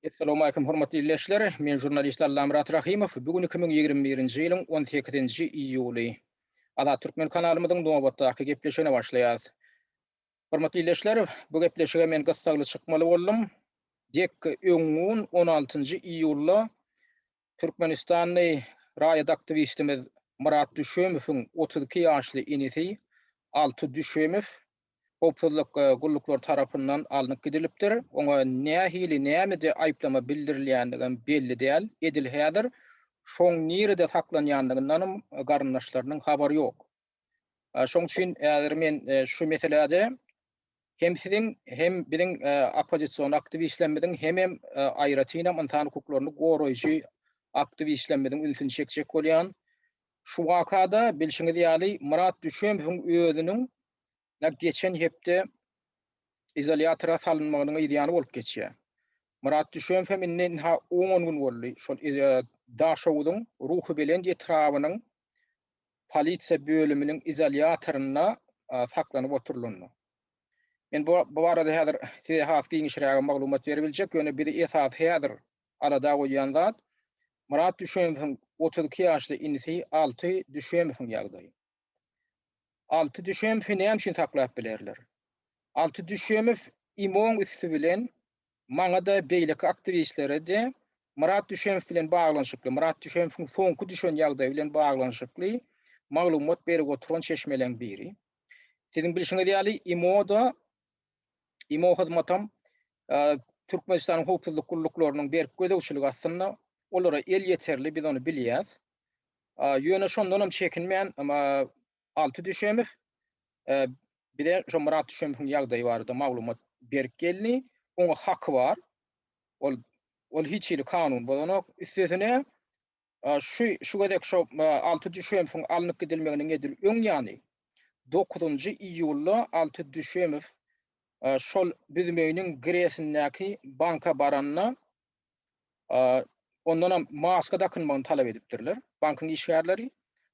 Essalawmalikim hormatly ildeşler! Men žurnalist Allamyrat Rahymow. Bu gün 2021-nji ýylyň 18-nji iýuly. Azat Türkmen kanalymyzyň nobatdaky gepleşigine başlaýarys. Hormatly ildeşler, bu gepleşige men gyssagly çykmaly boldum. Dek öňňun 16-njy iýulda Türkmenistanly raýat aktiwistimiz Myrat Düşemowyň 32 ýaşly inisi Alty Düşemow howpsuzlyk gulluklary tarapyndan alnyp gidilipdir. Oňa nähili, nämede aýyplama bildirilýändigem belli däl. Edil häzir şoň nirede saklanýandygyndanam garyndaşlarynyň habary ýok. Şoň üçin häzir men şu meselede hem siziň, hem biziň oppozision aktiwistlerimiziň, hemem aýratynam ynsan hukuklaryny goraýjy aktiwistlerimiziň ünsüni çekjek bolýan. Şu wakada bilşiňiz ýaly Myrat Düşemowyň özüniň geçen hepde izolýatora salynmagynyň yzýany bolup geçýär. Myrat Düşemow hem indi ynha on gün boldy şol Daşoguzyň Ruhubelent etrabynyň polisiýa bölüminiň izolýatorynda saklanyp oturylanda. Men bu bu barada häzir size has giňişräge maglumat berip biljek, ýöne bizi esasy häzir alada goýýan zat Myrat Düşemowyň 32 ýaşly inisi Alty Düşemowyň ýagdaýy. Alty Düşemowy näme üçin saklap bilerler? Alty Düşemow IMO-ň üsti bilen maňa-da, beýleki aktiwistlere-de Myrat Düşemow bilen baglanyşykly, Myrat Düşemowyň soňky düşen ýagdaýy bilen baglanyşykly maglumat berip oturan çeşmeleň biri. Siziň bilşiňiz ýaly, IMO-da, IMO hyzmatam Türkmenistanyň howpsuzlyk gulluklarynyň berk gözegçiligi astynda, olara elýeterli, biz ony bilýäs. Ýöne şondanam çekinmän, Alty Düşemow bize şo Myrat Düşemowyň ýagdaýy barada maglumat berip geldi. Oňa haky bar. Ol ol hiç hili kanun bozanok. Üstesine şu şu gezek şo Alty Düşemowyň alnyp gidilmeginiň edil öň ýany 9-njy iýulda Alty Düşemow şol Büzmeýiniň Gresindäki banka baranda Ondanam maska dakynmagyny talap edipdirler bankyň işgärleri.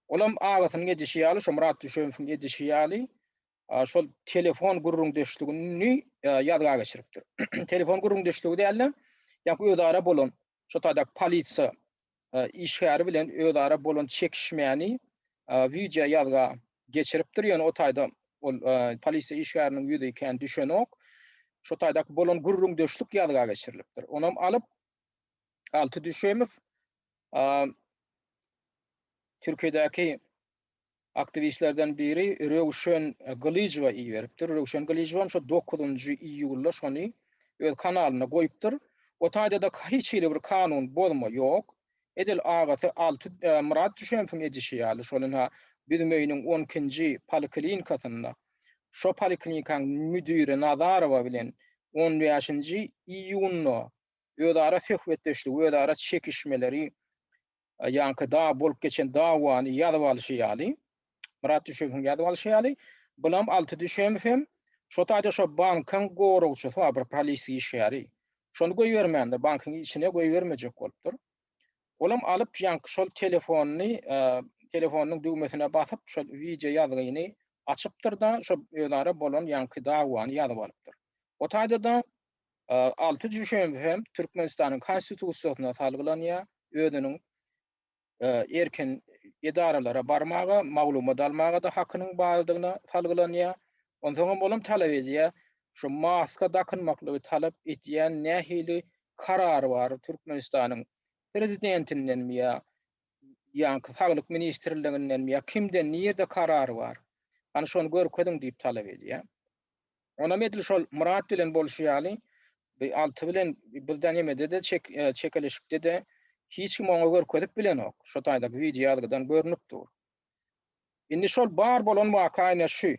Olam agasynyň edişi ýaly, şo Myrat Düşemowyň edişi ýaly, şol telefon gürrüňdeşligini ýazga geçiripdir. Telefon gürrüňdeşligi däl-de, ýa özara bolan şo taýdaky polisiýa işgäri bilen özara bolan çekişmäni wideo ýazga geçiripdir. Ýöne o taýda ol polisiýa işgäriniň ýüzi kän düşenok. Şo taýdaky bolan gürrüňdeşlik ýazga geçirilipdir. Onam alyp Alty Düşemow Türkiýedäki aktiwistlerden biri Röwşen Gylyjowa iberipdir. Röwşen Gylyjowam şo 9-njy iýulda şony öz kanalynda goýupdyr. O taýda-da hiç hili bir kanun bozma ýok. Edil agasy Alty Myrat Düşemowyň edişi ýaly, şol ynha Büzmeýiniň on ikinji poliklinikasynda şo poliklinikaň müdiri Nazarowa bilen on bäşinji iýunda özara söhbetdeşligi, özara çekişmeleri, ýaňky da bolup geçen dawany ýazyp alşy ýaly, Myrat Düşemowyň ýazyp alşy ýaly, bulam Alty Düşemow hem şo taýda şo bankyň goragçysy bar, bir polisiýa işgäri. Şony goýbermändir, bankyň içine goýbermejek bolupdyr. Olam alyp ýaňky şol telefonyny, telefonynyň düwmesine basyp, şol wideo ýazgyny açypdyr-da, şo özara bolan ýaňky dawany ýazyp alypdyr. O taýda-da Alty Düşemow hem Türkmenistanyň Konstitusiýasyna salgylanýar, özüniň erkin edaralara barmaga, maglumat almaga-da hakynyň bardygyna salgylanýar. Onsoňam olam talap edýär, şu maska dakynmaklygy talap edýän nähili karar bar Türkmenistanyň prezidentindenmi ýa ýaňky saglyk ministrligindenmi ýa kimden nirde karar bar? Hany şony görkeziň diýip talap edýär. Onam edil şol Myrat bilen bolşy ýaly, bu Alty bilen birden nemede-de çek, e, çekeleşikde-de hiç kim oňa görkezip bilenok. Şo taýdaky wideo ýazgydan görnüp dur. Indi şol bar bolan waka ine şu.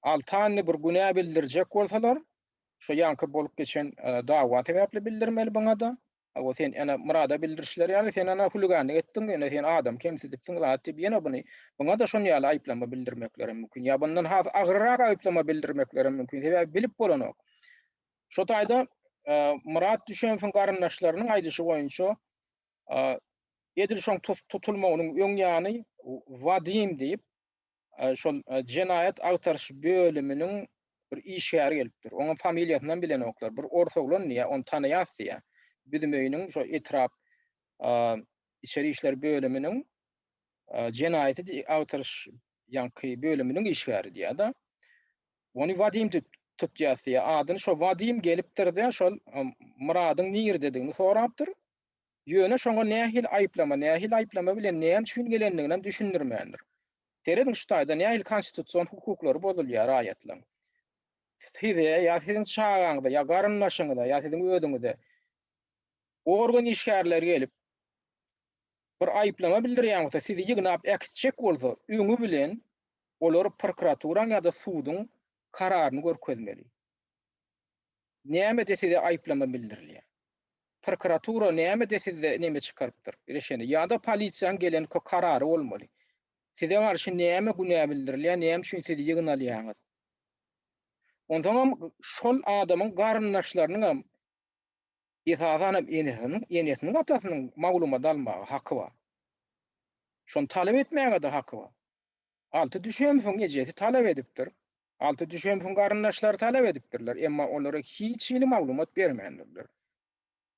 Alta indi bir günä bildirjek bolsalar, şo ýaňky bolup geçen e, dawa sebäpli bildirmeli buňa-da. Hawa sen ene Myrada bildirişleri ýaly sen ana huliganlyk etdiň, ene sen adam kemsidipsiň zat diýip ýene buny buňa-da şon ýaly aýyplama bildirmekleri mümkin. Ýa bundan has agyrrak aýyplama bildirmekleri mümkin. Sebäbi bilip bolanok. Şo taýda Myrat Düşemowyň garyndaşlarynyň aýdyşy boýunça edil şoň tutulmagynyň öň ýany Wadim diýip şol jenaýat agtaryş bölüminiň bir işgäri gelipdir. Onuň familiýasynam bilenoklar. Bir ors oglan diýýär, ony tanaýas diýýär. Büzmeýiniň şo etrap içeri işler bölüminiň jenaýaty agtaryş ýaňky bölüminiň işgäri diýýär-de. Ony Wadim tutýas diýýär. Adyny şo Wadim gelipdir-de, şol Myradyň nirededigini sorapdyr. Ýöne şoňa nähili aýyplama, nähili aýyplama bilen näme üçin gelendiginem düşündirmändir. Serediň şu taýda nähili konstitusion hukuklary bozulýar raýatlaryň. Size ýa siziň çagaňyza ýa garyndaşyňyza ýa siziň özüňize organ işgärleri gelip bir aýyplama bildirýän bolsa, sizi ýygnap äkitjek bolsa, öňi bilen olar prokuraturaň ýa-da suduň kararyny görkezmeli. Nämede size aýyplama bildirilýär? Prokuratura nämede sizde neme çykarypdyr, reşeni? Ýa-da polisiýaň gelen karary bolmaly. Size garşy näme günä bildirilýär, näme üçin sizi ýygnalýaňyz? Onsoňam şol adamyň garyndaşlarynyňam, esasanam enesiniň, enesiniň atasynyň maglumat almaga haky bar. Şony talap etmäge-de haky bar. Alty Düşemowyň ejesi talap edipdir. Alty Düşemowyň garyndaşlary talap edipdirler, emma olara hiç hili maglumat bermändirler.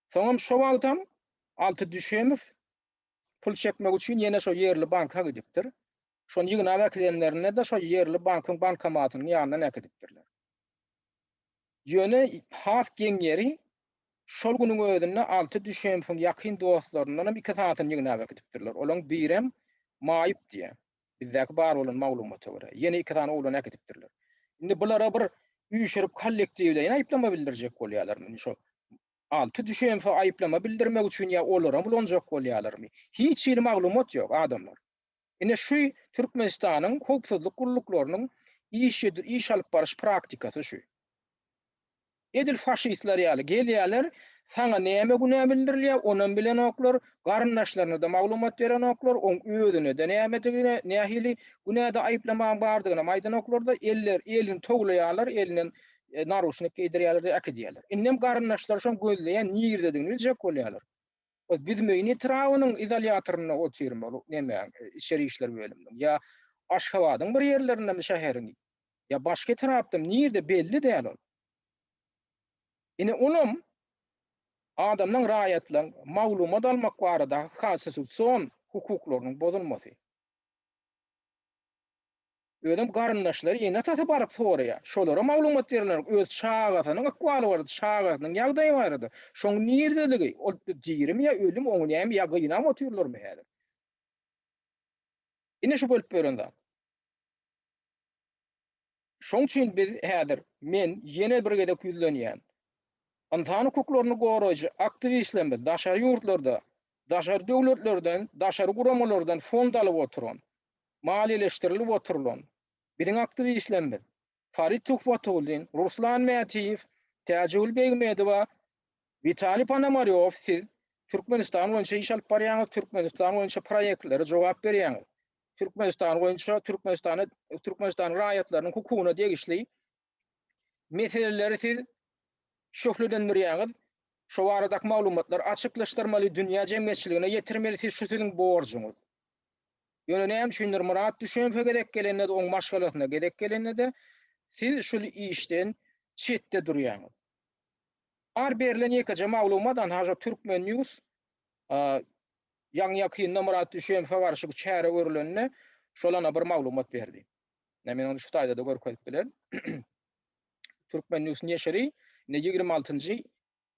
Soňam şo wagtam Alty Düşemow pul çekmek üçin ýene şo ýerli banka gidipdir. Şony ýygnap äkidenlerinde-de şo ýerli bankyň bankomatynyň ýanyndan äkidipdirler. Ýöne has geň ýeri, şol günüň özünde Alty Düşemowyň ýakyn dostlaryndanam iki sanysyny ýygnap äkidipdirler. Olaň birem maýyp diýýär. Bizdäki bar bolan maglumata görä. Ýene iki sany oglany äkidipdirler. Indi bulara bir üýşürip kollektiwleýin aýyplama bildirjek bolýarlarmy? Indi şo Alty Düşemowa aýyplama bildirmek üçin ýa olaram ulanjak bolýarlarmy? Hiç hili maglumat ýok adamlar. Ine şu Türkmenistanyň howpsuzlyk gulluklarynyň iş iş alyp baryş praktikasy şu. Edil faşistler ýaly gelýärler, saňa näme günä bildirilýär, onam bilenoklar, garyndaşlaryna-da maglumat berenoklar, oň özüne-de nämedigine, nähili günäde aýyplamagyň bardygynam aýdanoklar-da, eller elini towlaýarlar, elinden naruşnik geýdirýärler-de äkidýärler. Indem garyndaşlary şoň gözleýän nirededigini biljek bolýarlar. Ol Büzmeýin etrabynyň izolýatorynda otyrmy ol nemäň, içeri işler bölüminiň, ýa Aşgabadyň bir ýerlerindemi şäheriň, ýa başga etrapdamy, nirde belli däl ol. Ine olam adamlaň raýatlaň maglumat almak baradaky konstitusion hukuklarynyň bozulmasy. Özem garyndaşlary, ene-atasy baryp soraýar. Şolara maglumat berilenok. Öz çagasynyň ykbaly barada, çagasynyň ýagdaýy barada. Şoň niredeligi, ol dirimi ýa ölümi, oňa näme ýa gynap otyrlarmy häzir? Ine şu bolup ýören zat. Şoň üçin biz häzir, men ýene bir gezek ýüzlenýän. Ynsan hukuklaryny goraýjy aktiwistlerimiz daşary ýurtlarda, daşary döwletlerden, daşary guramalardan fond alyp oturan, maliýeleşdirilip oturylan biziň aktiwistlerimiz Farid Tuhbatullin, Ruslan Mätiýew, Täjigül Begmedowa, Witaliý Ponomarýow siz Türkmenistan boýunça iş alyp barýaňyz, Türkmenistan boýunça proýektlere jogap berýäňiz. Türkmenistan boýunça Türkmenistana Türkmenistanyň raýatlarynyň hukugyna degişli meseleleri siz şöhlelendirýäňiz. Şo baradaky maglumatlary açyklaşdyrmaly, dünýä jemgyýetçiligine ýetirmeli, siz şu siziň borjuňyz. Ýöne näme üçindir Myrat Düşemowa gezek gelende-de, oň maşgalasyna gezek gelende-de siz şul işden çetde durýaňyz. Bar berlen ýekeje maglumat anha şo Türkmen News ýaňy-ýakynda Myrat Düşemowa garşy çäre görülende şol ana bir maglumat berdi. Ine men ony şu taýda-da görkezip bilerin. Türkmen News neşiri ine 26-njy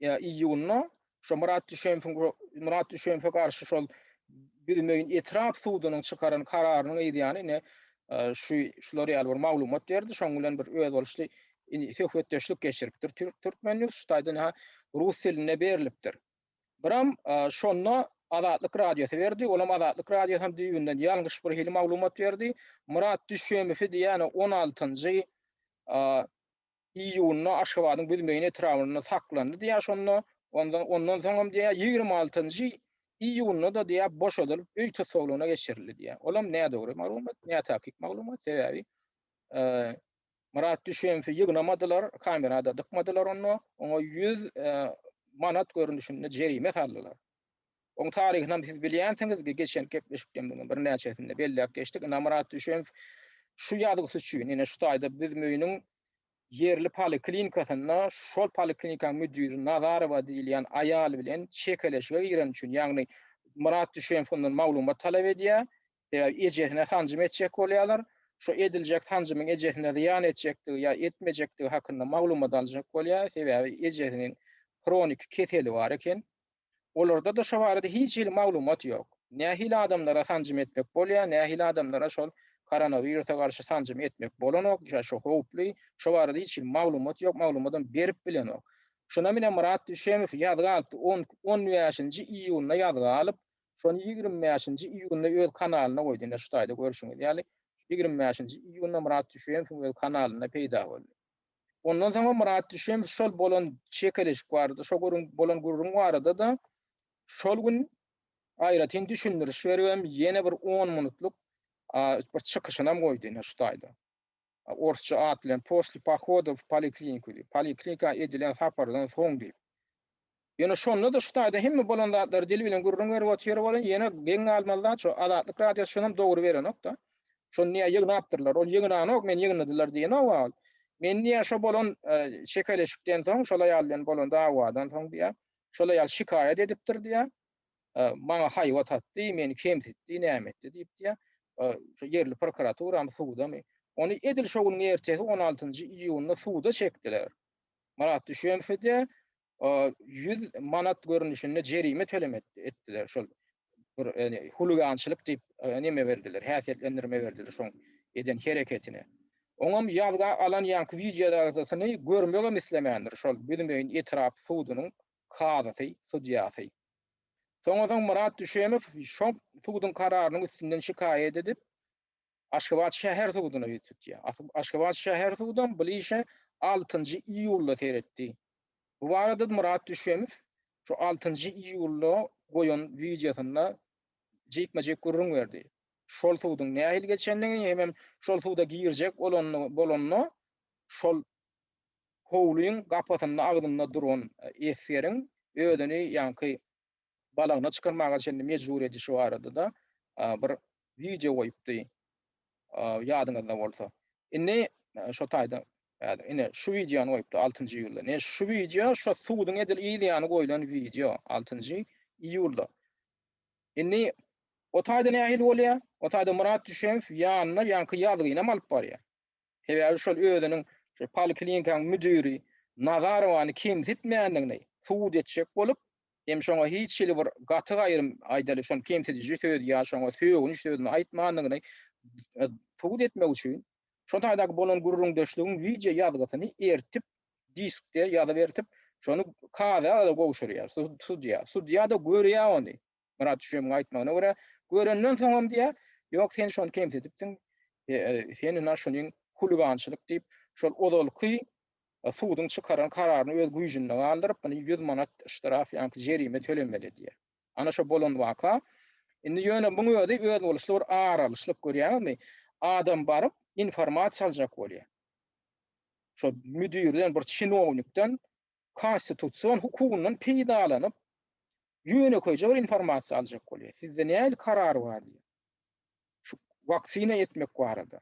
iýunda şo Myrat Düşemowyň Myrat Düşemowa garşy şol Büzmeýin etrap sudunyň çykaran kararynyň yzýany ine şu şular ýaly bir maglumat berdi. Şoň bilen bir özboluşly söhbetdeşlik geçiripdir Türkmen News. Şu taýdan ha rus dilinde berlipdir. Biram şonda Azatlyk Radiosy berdi. Olam Azatlyk Radiosy hem düýbünden ýalňyş bir hili maglumat berdi. Myrat Düşemowy diýýän 16-njy iýunda Aşgabadyň Büzmeýin etrabynda saklandy diýýär şonda. Ondan ondan soňam diýýär 26-njy iýunda-da diýýär boşadylyp öý tussaglygyna geçirildi diýýär. Olam nädogry maglumat, nätakyk maglumat. Sebäbi Myrat Düşemowy ýygnamadylar, kamerada dykmadylar onda. Oňa 100 manat görnüşinde jerime saldylar. Oň taryhyny hem siz bilýänsiňiz, geçen gepleşiklerimizden birnäçesinde belläp geçdik. Ine Myrat Düşemow şu ýazgysy üçin, ine şu taýda Büzmeýiniň. ýerli poliklinikasynda şol poliklinikanyň müdiri Nazarowa diýilýän aýal bilen çekeleşige gireni üçin, ýagny Myrat Düşemow ondan maglumat talap edýär, sebäbi ejesine sanjym etjek bolýarlar, şo ediljek sanjymyň ejesine zyýan etjekdigi ýa etmejekdigi hakynda maglumat aljak bolýar, sebäbi ejesiniň hroniki keseli bar eken. Olarda-da şo barada hiç hili maglumat ýok. Nähili adamlara sanjym etmek bolýar, nähili adamlara şol koronawirusa garşy sanjym etmek bolanok, ýa şo howply, şo barada hiç hili maglumat ýok, maglumadam berip bilenok. Şuna mine Myrat Düşemow ýazgy alypdy, on on bäşinji iýunda ýazgy alyp, şony 25-nji iýunda öz kanalyna goýdy. Ine şu taýda görşüňiz ýaly, 25-nji iýunda Myrat Düşemowyň öz kanalynda peýda boldy. Ondan soňam Myrat Düşemow şol bolan çekeleşik barada, şo gürrüň bolan gürrüň barada-da şol gün aýratyn düşündiriş beribem ýene bir on minutlyk bir çykyşynam goýdy ine şu taýda. Orsça at bilen Posle pohoda w polikliniku diýip, poliklinika edilen sapardan soň diýip. Ýöne şonda-da şu taýda hemme bolan zatlary dil bilen gürrüň berip otyr welin, ýene geň galmaly zat şo, Azatlyk Radiosy şonam dogry berenok-da. Şony niýe ýygnapdyrlar? Ol ýygnanok, meni ýygnadylar diýenok-a ol. Men diýýär, şo bolan çekeleşikden soň, şol aýal bilen bolan dawadan soň diýýär, şol aýal şikaýat edipdir diýýär. Maňa haýbat atdy, meni kemsitdi, näme etdi diýip diýýär. Şo ýerli prokuraturamy, sudamy. Ony edil şo günüň ertesi, on altynjy iýunda suda çekdiler. Myrat Düşemowy diýýär, 100 manat görnüşinde jerime tölemek etdiler. Şol bir ýani huligançylyk diýip neme berdiler, häsiýetlendirme berdiler şoň eden hereketine. Oňam ýazga alan ýaňky wideo ýazgysyny görmegem islemändir şol Büzmeýin etrap sudunyň kazysy, sudýasy. Soňa soň Myrat Düşemow şo suduň kararynyň üstünden şikaýat edip, Aşgabat şäher suduna ýüz tutýar. Aşgabat şäher sudam bu işe altynjy iýulda seretdi. Bu barada Myrat Düşemow şu altynjy iýulda goýan wideosynda jikme-jik gürrüň berdi. Şol suduň nähili geçendigini hemem şol suda girjek bolanda şol howlyň gapasynda agzynda duran esgeriň özüni ýaňky balagyna çykarmaga çenli mejbur edişi barada-da bir wideo goýupdy. Ýadyňyzda bolsa. Indi şo taýda häzir ine şu wideony goýupdy 6-njy iýulda. Ine şu wideo şo suduň edil yz ýany goýlan wideo 6-njy iýulda. Indi o taýda nähili bolýar? O taýda Myrat Düşemow ýanyna ýaňky ýazgynam alyp barýar. Sebäbi şol özüniň şu poliklinikanyň müdiri Nazarowany kemsitmändigini subut etjek bolup, hem şoňa hiç hili bir gaty gaýrym aýdaly şony kemsidiji söz ýa şoňa sögünç sözüni aýtmandygyny subut etmek üçin şo taýdaky bolan gürrüňdeşligiň wideo ýazgysyny ertip diskde ýazyp ertip şony kaza-da gowşurýar sudýa. Sudýa-da görýär ony. Myrat Düşemiň aýtmagyna görä, görenden soňam diýýär, ýok sen şony kemsidipsiň, sen ina şunyň huligançylyk diýip, şol ozalky suduň çykaran kararyny öz güýjünde galdyryp, muny 100 manat ştraf, ýaňky jerime tölemeli diýýär. Ana şo bolan waka. Indi ýöne muň özi özboluşly bir ar alyşlyk görýäňizmi? Adam baryp informasiýa aljak bolýar. Şo müdirden, bir çinownikden konstitusion hukugyndan peýdalanyp, ýönekeýje bir informasiýa aljak bolýar. Sizde nähili karar bar diýip. Şu waksina etmek barada.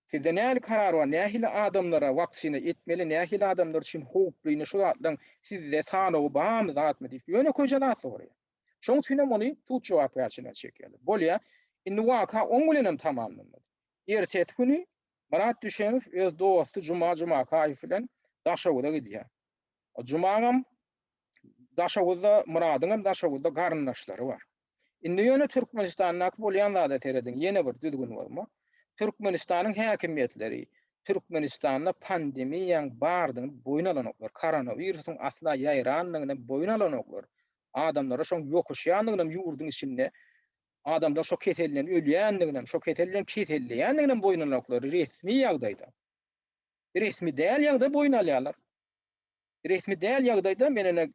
Sizde nähili karar bar, nähili adamlara waksina etmeli, nähili adamlar üçin howply, ine şu zatlaryň sizde sanawy barmy, zatmy diýip, ýönekeýje zat soraýar. Şonuň üçin hem ony sud jogapkärçiligine çekýärler. Bolýar. Indi waka oň bilen hem tamamlanmady. Ertesi güni Myrat Düşemow öz dosty Juma Jumakaýew bilen Daşoguza gidýär. Jumaňam Daşoguzda, Myradyňam Daşoguzda garyndaşlary bar. Indi ýöne Türkmenistandaky bolýan zada serediň, ýene bir düzgün bozma. Türkmenistanyň häkimiýetleri Türkmenistanda pandemiýaň bardygyny boýun alanoklar, koronawirusyň asla ýaýrandygyny boýun alanoklar. Adamlara şoň ýokuşýandygynam ýurduň içinde adamlar şo keselden ölýändiginem, şo kesel bilen keselleýändiginem boýun alanoklar resmi ýagdaýda. Resmi däl ýagdaý boýun alýarlar. Resmi däl ýagdaýda men ene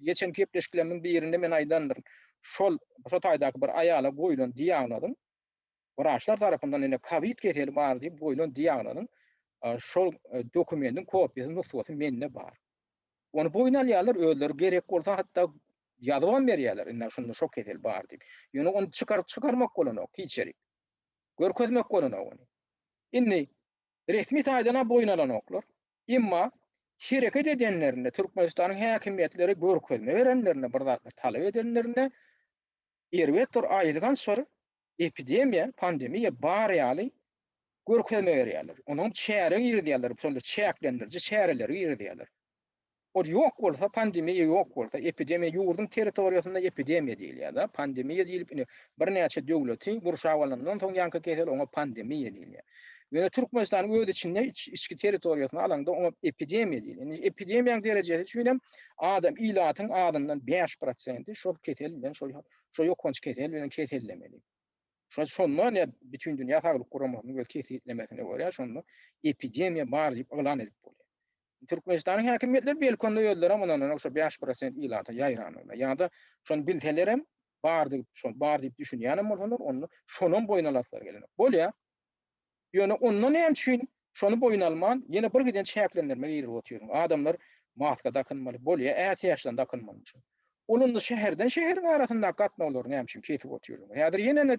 geçen gepleşiklerimiň birinde men aýdandyryn. Şol şo taýdaky bir aýala goýlan diagnozyň wraçlar tarapyndan ene kowid keseli bar diýip goýlan diagnozyň şol dokumentiň kopiýasy nusgasy mende bar. Ony boýun alýarlar, özleri gerek bolsa hatda ýazybam berýärler, indi şunda şo kesel bar diýip. Ýöne ony çykaryp çykarmak bolanok hiç ýerik. Görkezmek bolanok ony. Indi. Resmi taýdan-a boýun alanoklar. Emma hereket edenlerinde, Türkmenistanyň häkimiýetleri görkezme berenlerinde, bir zatlar talap edenlerinde erbet bir aýylganç bir epidemiýa, pandemiýa bar ýaly görkezme berýärler. Onuň çäre girizýärler, şonda çäklendiriji çäreleri girizýärler. Ol ýok bolsa, pandemiýa ýok bolsa, epidemiýa ýurduň territoriýasynda epidemiýa diýilýär-de, pandemiýa diýlip ine birnäçe döwleti gurşap alandan soň ýaňky kesel oňa pandemiýa diýilýär. Ýöne Türkmenistanyň öz içinde içki territoriýasyny alaňda oňa epidemiýa diýilýär. Indi epidemiýanyň derejesi üçin hem adam ilatyň azyndan 5 prosenti şol kesel bilen şol şo ýokanç kesel bilen kesellemeli. Şo şonda ne Bütindünýä Saglyk Guramasynyň öz kesgitlemesine görä şonda epidemiýa bar diýip yglan edip bolýar. Türkmenistanyň häkimiýetleri belki onda özlerem ynananok şo 5% ilata ýaýranyna ýa-da şony bilselerem bar diýip şo bar diýip düşünýänem bolsalar onda şonam boýun alaslary gelenok. Bolýar. Ýöne onda näme üçin şony boýun alman ýene bir giden çäklendirme girizip otyrsyň. Adamlar maska dakynmaly bolýar, ätiýaçdan dakynmaly. Ol onda şäherden şäheriň arasyndaky gatnawlary näme üçin kesip otyrlar? Häzir ýene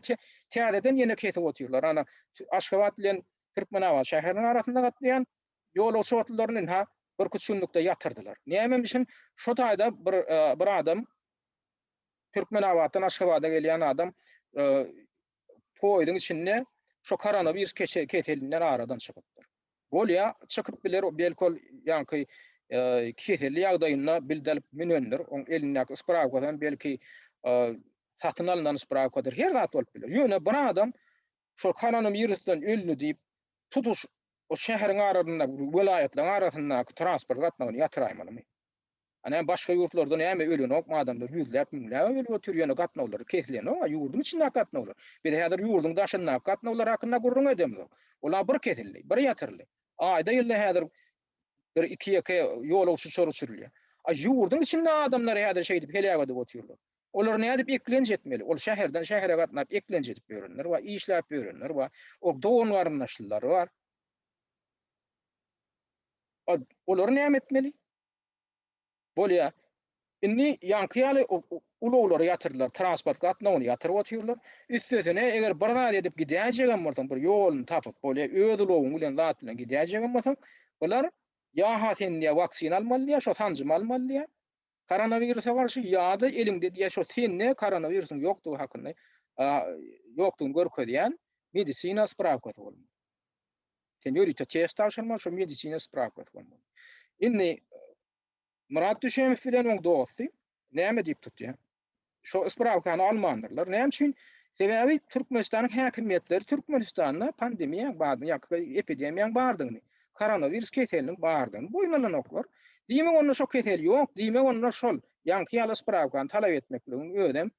täzeden ýene kesip otyrlar. Ana Aşgabat bilen Türkmenabat şäheriniň arasynda gatnaýan ýolagçy otlylaryny ynha birküç günlükde ýatyrdylar. Nämemişin şo taýda bir bir adam Türkmenabatdan Aşgabada gelýän adam poýeziň içinde şo koronawirus keselinden aradan çykypdyr. Bolýa, çykyp biler, belki ol ýaňky keselli ýagdaýynda bildelip münendir, oň elindäki sprawkasy hem belki satyn alnan sprawkadyr, her zat bolup biler. Ýöne bir adam şol koronawirusdan öldi diýip, tutuş o şäheriň arasynda, welaýatlaryň arasyndaky transport gatnawyny ýatyraýmalymy? A näme başga ýurtlarda näme ölenokmy adamlar ýüzläp müňläp ölüp otyr ýöne gatnawlar kesilenok a ýurduň içindäki gatnawlar. Biz häzir ýurduň daşyndaky gatnawlar hakynda gürrüň edemzok. Ola bir kesildi, bir ýatyryldy. Aýda ýylda häzir bir iki ýeke ýolagçy uçar uçurylýar. A ýurduň içinde adamlary häzir şeýdip heläk edip otyrlar. Olary nädip eklenç etmeli? Ol şäherden şähere gatnap eklenç edip ýörenler bar, işläp ýörenler bar. Ol dogan-garyndaşlylary bar. A olary näme etmeli? Bolýa. Indi ýaňky ýaly ulaglary ýatyrdylar, transport gatnawyny ýatyryp otyrlar. Üstesine, eger bir zat edip gidäýjegem bolsaň, bir ýoluny tapyp, bolýa, öz ulagyň bilen zat bilen gidäýjegem bolsaň, bular ýa-ha sen diýýär waksina almaly diýýär, şo sanjymy almaly diýýär, koronawirusa garşy, ýa-da eliňde diýýär şo sende koronawirusyň ýokdugy hakynda, ýokdugyny görkezýän medisina sprawkasy bolmaly. Sen ýörite test tabşyrmaly, şo medisina sprawkasy bolmaly. Indi Myrat Düşemow bilen oň dosty näme diýip tutýar? Şo sprawkany almandyrlar. Näme üçin? Sebäbi Türkmenistanyň häkimiýetleri Türkmenistanda pandemiýaň bardygyny, ýa epidemiýaň bardygyny, koronawirus keseliniň bardygyny boýun alanoklar. Diýmek onda şo kesel ýok, diýmek onda şol ýaňky ýaly sprawkany talap etmekligiň özem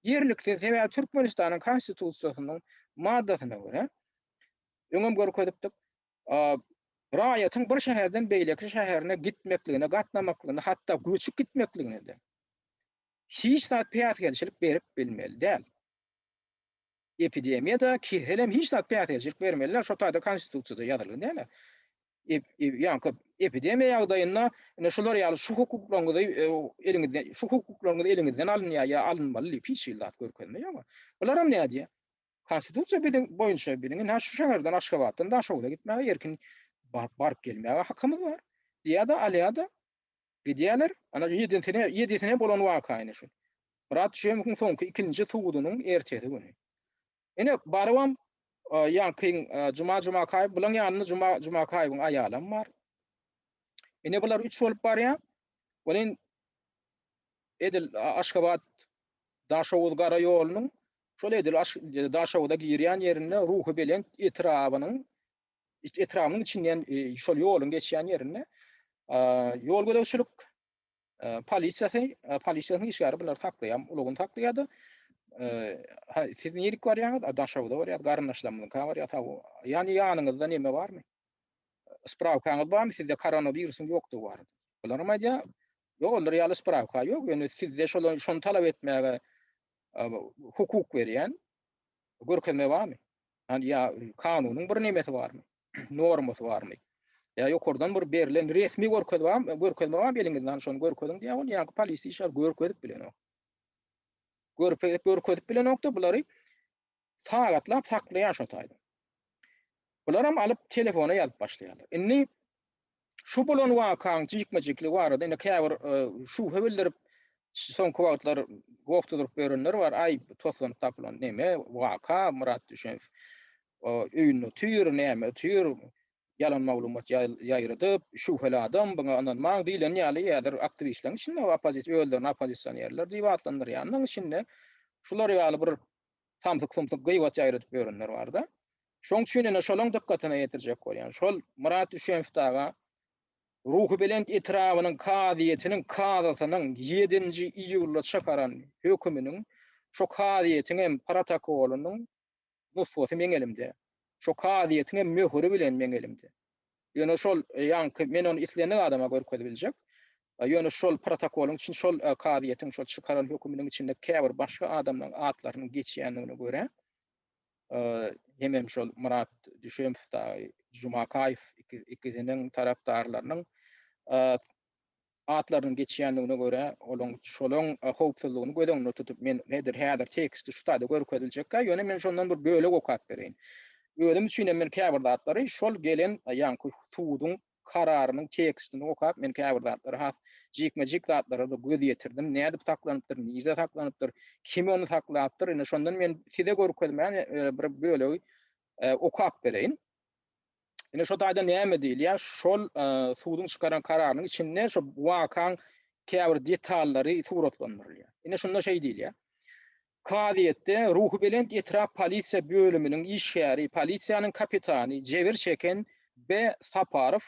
ýerliksiz. Sebäbi Türkmenistanyň Konstitusiýasynyň maddasyna görä, Öňem görkezipdik. Raýatyň bir şäherden beýleki şäherine gitmekligine, gatnamaklygyna, hatda göçüp gitmekligine-de hiç zat päsgelçilik berip bilmeli däl. Epidemiýa-da, keselem hiç zat päsgelçilik bermeli däl. Şo taýda Konstitusiýada ýazylgy däl. Ýaňky epidemiýa ýagdaýynda ine şular ýaly şu hukuklaryňyzy eliňizden, şu hukuklaryňyz eliňizden alynýar ýa alynmaly diýip hiç hili zat görkezme ýok. Bularam nädýär? Konstitusiýa biziň boýunça biziň ynha şu şäherden Aşgabatdan Daşoguza gitmäge erkin baryp baryp gelmäge hakymyz bar. Diýýär-de alýar-da gidýärler. Ana ýedisine ýedisine bolan waka ine şu. Myrat Düşemowyň soňky ikinji sudunyň ertesi güni. Ine barybam ýaňkyň Juma Jumakaýew bulaň ýanynda Juma Jumakaýewiň aýalam bar. Ine bular üç bolup barýar. Welin edil Aşgabat Daşoguz gara ýolunyň şol edil Daşoguza girýän ýerinde Ruhubelent etrabynyň etrabynyň içinden şol ýoluň geçýän ýerinde ýol gözegçilik polisiýasy polisiýasynyň işgäri bulary saklaýar, ulagyny saklaýar-da, siz nirik barýaňyz? Daşoguza barýas, garyndaşlarymyzyňka barýas. Ýani ýanyňyzda neme barmy? Sprawkaňyz barmy sizde koronawirusyň ýokdugy barada? Bularam aýdýar, ýok olar ýaly sprawka ýok, ýöne sizde şolar şony talap etmäge hukuk berýän görkezme barmy? Ýa kanunyň bir nemesi barmy? Normasy barmy? Ýa ýokardan bir berlen resmi görkezme barmy? Görkezme barmy eliňizde? Hany şony görkeziň diýýär, ol ýaňky polisiýa işgäri görkezip bilenok. Görkezip görkezip bilenok-da bulary sagatlap saklaýar şo taýda. Bularam alyp telefona ýazyp başlaýarlar. Indi şu bolan wakaň jikme-jikligi barada indi käbir şübhe bildirip soňky wagtlar goh tutup ýörenler bar. Aý, toslanyp tapylan neme waka, Myrat Düşemow öýünde otyr, näme otyr, ýalan maglumat ýaýradyp, şübheli adam, buňa ynanmaň diýlen ýaly häzir aktiwistleriň içinde oppozisiýa özlerini oppozisionerler diýip atlandyrýanlaryň içinde şular ýaly bir samsyk-sumsyk gybat ýaýradyp ýörenler bar-da. Şoň üçin ine şolaň dykgatyna ýetirjek bolýan. Şol Myrat Düşemow daga Ruhubelent etrabynyň kazyýetiniň kazysynyň ýedinji iýulda çykaran höküminiň şo kazyýetiň hem protokolynyň nusgasy meň elimde. Şo kazyýetiň hem möhüri bilen meň elimde. Ýöne şol ýaňky men ony islendik adama görkezip biljek. Ýöne şol protokolyň içinde şol kazyýetiň şol çykaran höküminiň içinde käbir başga adamlaryň atlarynyň geçýändigine görä hemem şol Myrat Düşemow dagy Jumakaýew ikisiniň tarapdarlarynyň atlarynyň geçýändigine görä, olaň şolaň howpsuzlygyny göz öňünde tutup, men nedir häzir teksti şu taýda görkeziljekkä, ýöne men şondan bir bölek okap bereýin. Özüm üçin hem men käbir zatlary şol gelen ýaňky suduň kararynyň tekstini okap, men käbir zatlary has jikme-jik zatlara-da göz ýetirdim. Nädip saklanypdyr, nirde saklanypdyr, kim ony saklapdyr, ine şondan men size görkezmän bir bölegi okap bereýin. Ine şo taýda näme diýilýär? Şol suduň çykaran kararynyň içinde şo wakaň käbir detallary suratlandyrylýar. Ine şunda şeý diýilýär. Kazyýetde Ruhubelent etrap polisiýa bölüminiň işgäri, polisiýanyň kapitany jebir çeken B. Saparow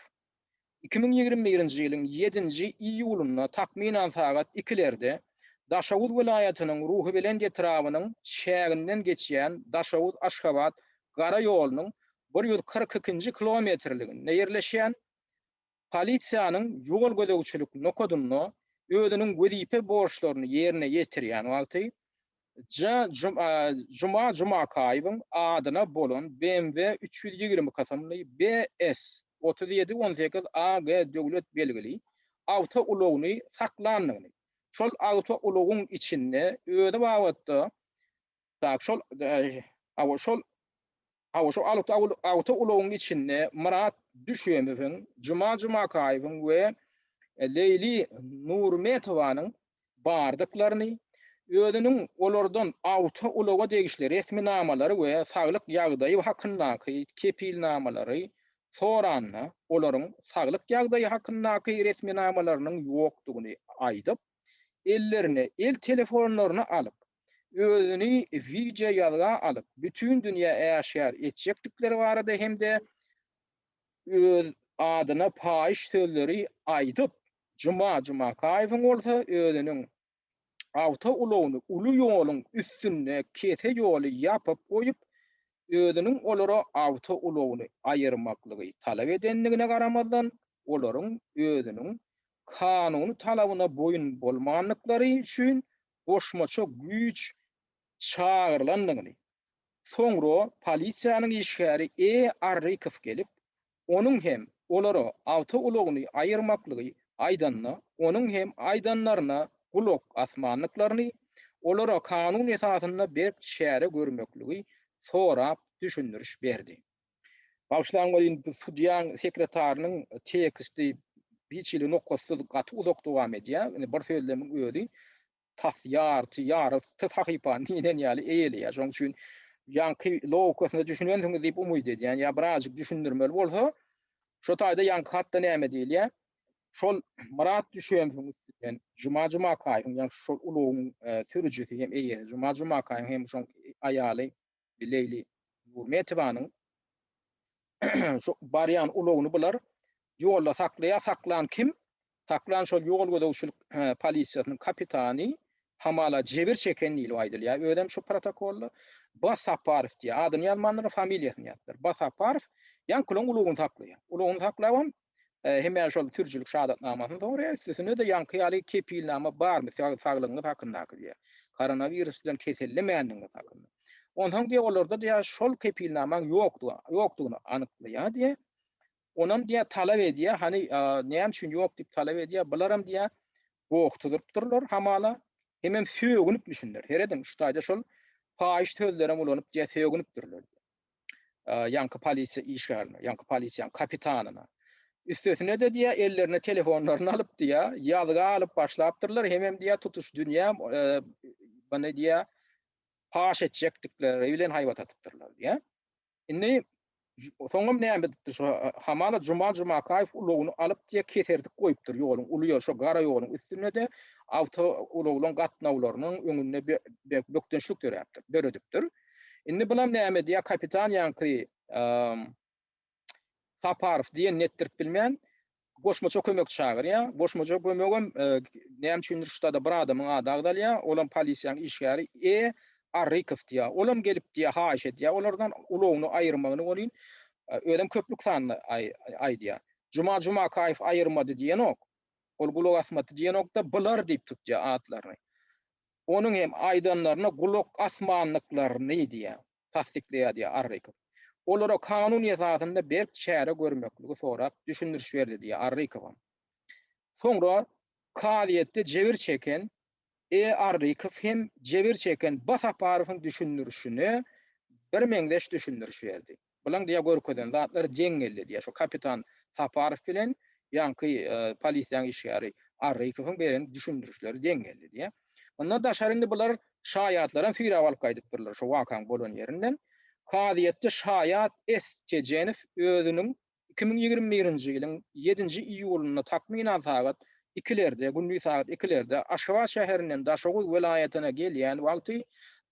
2021-nji ýylyň ýedinji iýulynda takmynan sagat ikilerde Daşoguz welaýatynyň Ruhubelent etrabynyň çäginden geçýän Daşoguz-Aşgabat gara ýolunyň 142-nji kilometrliginde ýerleşýän polisiýanyň ýol gözegçilik nokadynda özüniň wezipe borçlaryny ýerine ýetirýän wagty Juma Jumakaýewiň adyna bolan BMW 320 kysymly BS 3718 AG döwlet belgili awtoulagyny saklandygyny, şol awtoulagyň içinde özi babatda şol şol Hawa, şu awtoulagyň içinde Myrat Düşemowyň, Juma Jumakaýewiň we Leýli Nurmetowanyň bardyklaryny, özüniň olardan awtoulaga degişli resminamalary we saglyk ýagdaýy hakyndaky kepilnamalary soranda, olaryň saglyk ýagdaýy hakyndaky resminamalarynyň ýokdugyny aýdyp, ellerine el telefonlaryny alyp, özüni wideo ýazga alyp, bütin dünýä äşgär etjekdikleri barada hem-de öz adyna paýyş sözleri aýdyp, Juma Jumakaýewiň bolsa özüniň awtoulagyny uly ýoluň üstünde kese ýoly ýapyp goýup, özüniň olara awtoulagyny aýyrmaklygy talap edendigine garamazdan, olaryň özüniň kanuny talabyna boýun bolmandyklary üçin goşmaça güýç çagyrylandygyny, soňra polisiýanyň işgäri E. Arrykow gelip, onuň hem olara awtoulagyny aýyrmaklygy aýdanda, onuň hem aýdanlaryna gulak asmandyklaryny, olara kanun esasynda berk çäre görmekligi sorap düşündiriş berdi. Bagyşlaň welin bu sudýaň sekretarynyň teksti hiç hili nokatsyz gaty uzak dowam edýär. Indi bir sözlemiň özi tas ýarty, ýarysy sahypany diýlen ýaly eýeleýär. Şonuň üçin ýaňky logikasyna düşünensiňiz diýip umyt edýän. Ýa birazjyk düşündirmeli bolsa, şo taýda ýaňky hatda näme diýilýär? Şol Myrat Düşemowyň üstünden Juma Jumakaýewiň, ýagny şol ulagyň sürüjisi hem eýesi Juma Jumakaýewiň hem şoň aýaly Leýli Nurmetowanyň şu barýan ulagyny bular ýolda saklaýar. Saklan kim? Saklan şol ýol gözegçilik polisiýasynyň kapitany hamala jebir çeken diýlip aýdylýar. Özem şu protokolda Ba Saparow diýýär. Adyny ýazmandyr, familiýasyny ýazypdyr. Ba Saparow ýaňkylaryň ulagyny saklaýar. Ulagyny saklabam Hemä şol sürüjilik şahadatnamasyny soraýar, üstesine-de ýaňky ýaly kepilnama barmy, saglygyňyz hakyndaky diýýär. Koronawirus bilen kesellemändigiňiz hakynda. Onsoň diýýär, olarda diýýär, şol kepilnamaň ýokdugyny anyklaýar diýýär. Onam diýýär, talap edýär, hany näme üçin ýok diýip talap edýär. Bularam diýýär, goktudyrypdyrlar hamala, hemem sögünipmişinler. Serediň, şu taýda şol paýyş sözlerem ulanyp diýýär, sögünipdirler diýýär. Ýaňky polisiýa işgärine, ýaňky polisiýanyň kapitanyna. Üstesine-de diýýär, ellerine telefonlaryny alyp diýýär, ýazga alyp başlapdyrlar, hemem diýýär, tutuş dünýä muny diýýär, paş etjekdikleri bilen haýbat atypdyrlar diýýär. Indi soňam näme edipdir şu hamala Juma Jumakaýew ulagyny alyp diýýär, keserdip goýupdyr ýoluň, uly ýol, şo gara ýoluň üstünde-de awtoulaglaryň gatnawlarynyň öňünde bökdençlik döräpdir, döredipdir. Indi bulam näme diýýär, kapitan ýaňky Saparow diýenini etdirip bilmän, goşmaça kömek çagyrýar. Goşmaça kömegem näme üçindir şu tada bir adamyň ady agzalýar. Olam polisiýanyň işgäri E. Arrykow diýýär. Olam gelip diýýär, haýyş edýär olardan ulagyny aýyrmagyny welin, özem köplük sanda aýdýar. Juma Jumakaýew aýyrmady diýenok. Ol gulak asmady diýenok-da, bular diýip tutýar atlaryny. Onuň hem aýdanlaryna gulak asmandyklaryny diýýär, tassyklaýar diýýär Arrykow. Olara kanun esasynda berk çäre görmekligi sorap düşündiriş berdi diýýär Arrykowam. Soňra kazyýetde jebir çeken E. Arrykow hem jebir çeken B. Saparowyň düşündirişine birmeňzeş düşündiriş berdi. Bulaň diýýär görkezen zatlary deň geldi diýýär. Şo kapitan Saparow bilen ýaňky polisiýanyň işgäri Arrykowyň beren düşündirişleri deň geldi diýýär. Mundan daşary indi bular şaýatlaram süýräp alyp gaýdypdyrlar şo wakaň bolan ýerinden. Kazyýetde şaýat S. Tejenow özüniň 2021-nji ýylyň ýedinji iýulynda takmynan sagat ikilerde, gündiz sagat ikilerde Aşgabat şäherinden Daşoguz welaýatyna gelýän wagty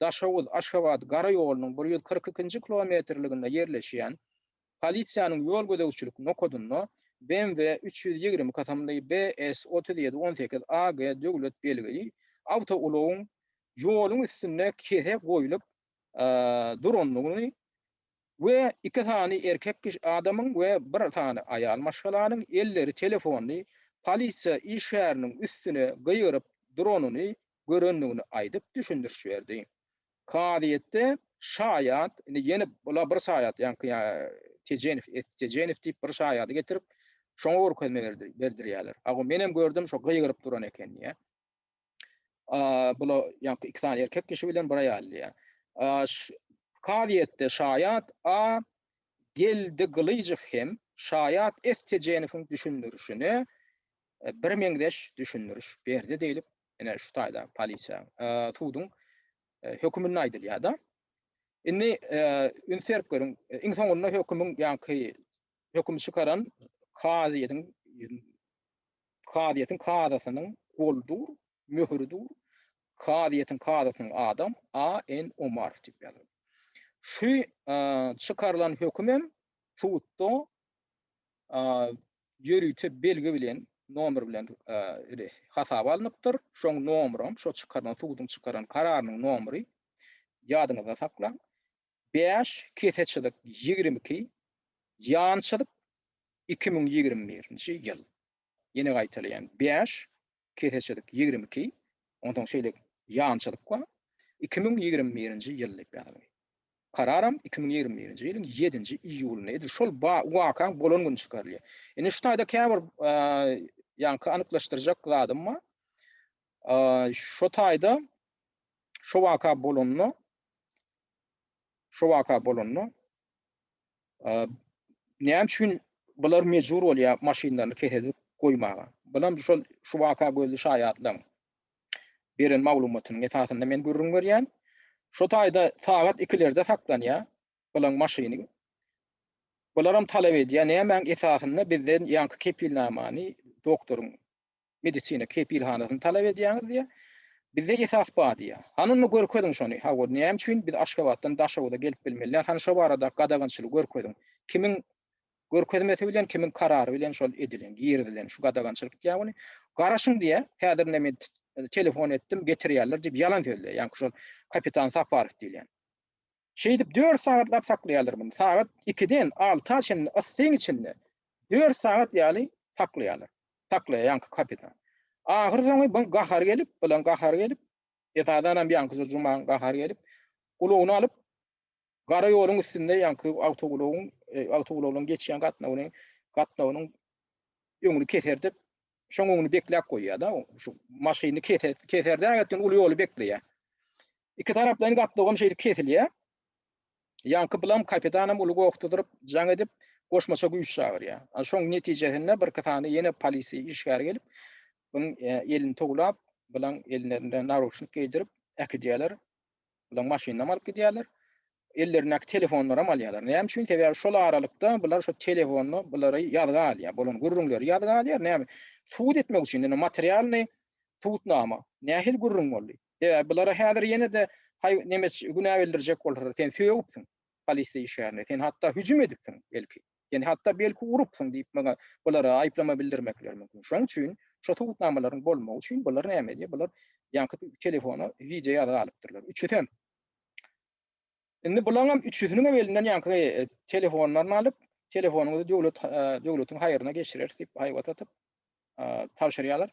Daşoguz, Aşgabat gara ýolunyň 142-nji kilometrliginde ýerleşýän polisiýanyň ýol gözegçilik nokadynda BMW 320 kysymly BS 37 18 AG döwlet belgili awtoulagyň ýoluň üstünde kese goýlup durandygyny we iki sany erkek kişi adamyň we bir sany aýal maşgalanyň elleri telefonly polisiýa işgäriniň üstüne gygyryp duranyny görendigini aýdyp düşündiriş berdi. Kazyýetde şaýat, indi ýene bula bir şaýat, ýaňky Tejenow, S. Tejenow diýip bir şaýady getirip, şoňa görkezme berdirýärler. Hawa, menem gördüm, şo gygyryp duran eken diýýär. Bula ýaňky iki sany erkek kişi bilen bir aýal diýýär. Kazyýetde şaýat A. Geldigylyjow hem şaýat S. Tejenowyň düşündirişine birmeňzeş düşündiriş berdi diýlip, ine şu taýda polisiýa, suduň höküminde aýdylýar-da. Indi üns berip görüň, iň soňunda hökümiň ýaňky hökümi çykaran kazyýetiň Kazyýetiň kazysynyň goly dur, möhüri dur. Kazyýetiň kazysynyň adam AN. Omarow diýip ýazyldy. Şu çykarylan hökümem sudda ýörite belgi bilen, nomer bilen hasaba alnypdyr. Şoň nomeram, şo çykarylan suduň çykaran kararynyň nomeri ýadyňyzda saklaň. 5 kese çyzyk 22 ýan çyzyk 2021-nji ýyl. Ýene gaýtalaýan, 5 kese çyzyk 22, onsoň şeýle ýan çyzyk bar, 2021-nji ýyl diýip ýazylgy. Kararam 2021-nji ýylyň 7-nji iýulynda, edil şol wakaň bolan güni çykarylýar. Indi şu taýda käbir ýaňky anyklaşdyrjak zadym bar. Şo taýda şo waka bolanda şo waka bolanda Näme üçin bular mejbur bolýar maşynlaryny kesedip goýmaga? Bulam şol şu waka gözli şaýatlaryň beren maglumatynyň esasynda men gürrüň berýän. Şo taýda sagat ikilerde saklanýar bulaň maşyny. Bularam talap edýär, nämäň esasynda bizden ýaňky kepilnamany doktoryň medisina kepilhanasyny talap edýäňiz diýýär. Bizde esas bar diýýär. Hany onda görkeziň şony. Hawa, näme üçin biz Aşgabatdan Daşoguza gelip bilmeliler? Hany şo barada gadagançylygy görkeziň. Kimiň görkezmesi bilen, kimiň karary bilen şol edilen, girizilen şu gadagançylyk diýýär ony. Garaşyň diýýär. Häzir ine men telefon etdim, getirýärler diýip ýalan sözleýär. Ýaňky şol kapitan Saparow diýilýän. Şeýdip dört sagatlap saklaýarlar muny. Sagat ikiden alta çenli yssyň içinde dört sagat ýaly saklaýarlar. Saklaýar ýaňky kapitan. Ahyr soňy buň gahary gelip, bulaň gahary gelip, esasanam ýaňky Jumaň gahary gelip, ulagyny alyp, gara ýoluň üstünde ýaňky awtoulagyň, awtoulaglaryň geçýän gatnawyny, gatnawynyň öňüni keserdip, şoň öňüni bekläp goýýar-da, şu maşyny keserdägetdin uly ýoly bekleýär. Iki taraplaýyn gatnawam şeýdip kesilýär. Ýaňky bulam kapitanam uly goh tuzuryp, jaň edip, goşmaça güýç çagyrýar. Şoň netijesinde birki sany ýene polisiýa işgäri gelip, buň elini towlap, bulaň ellerine naruşnik geýdirip äkidýärler. Bulaň maşynynam alyp gidýärler. Ellerindäki telefonlaram alýarlar. Näme üçin? Sebäbi şol aralykda bular şo telefonda bulary ýazga alýar. Bolan gürrüňleri ýazga alýar. Näme? Subut etmek üçin, indi materialnyý subutnama. Nähili gürrüň boldy? Sebäbi bulara häzir ýene-de haý nemes günä bildirjek bolsalar, sen sögüpsiň polisiýa işgärine, sen hatda hüjüm edipsiň belki, sen hatda belki urupsyň diýip maňa bulara aýyplama bildirmekleri mümkin. Şonuň üçin şo subutnamalaryň bolmagy üçin bular näme edýär? Bular ýaňky telefona wideo ýazgy alypdyrlar. Üçüsem. Indi bulaňam üçüsiniňem elinden ýaňky telefonlaryny alyp, telefonyňyzy döwlet döwletiň haýryna geçireris diýip haýbat atyp tabşyrýarlar.